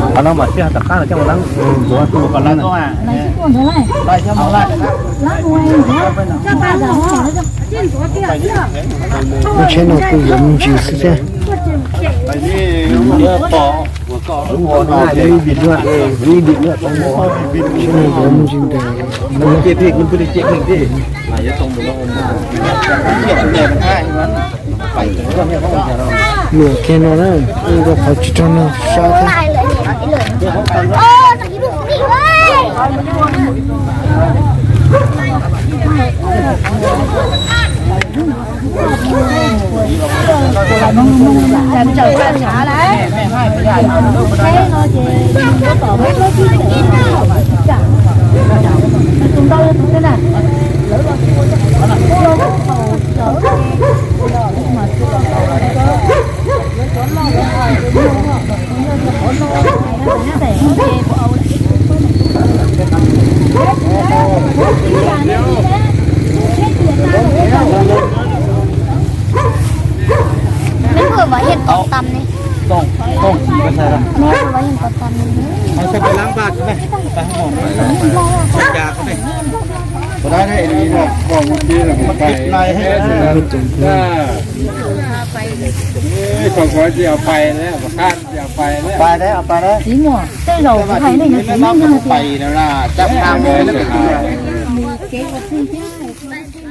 Qhov no mas tib tom qab no coj mus leeb ntuav tu qhov no. Lub tsheb no kuj yuav me ntsis xwb thiab. Tsheb no yuav me ntsis ntawm luam kiag no na, ua rau qhov tsis tau noj sab thiab. Neb ua vov yeej tau tam ne. Neb ua vov yeej tau tam ne. Pais, pais, pais. Txiv muam, tej zaum kuv hais nej cov txiv neej no tias,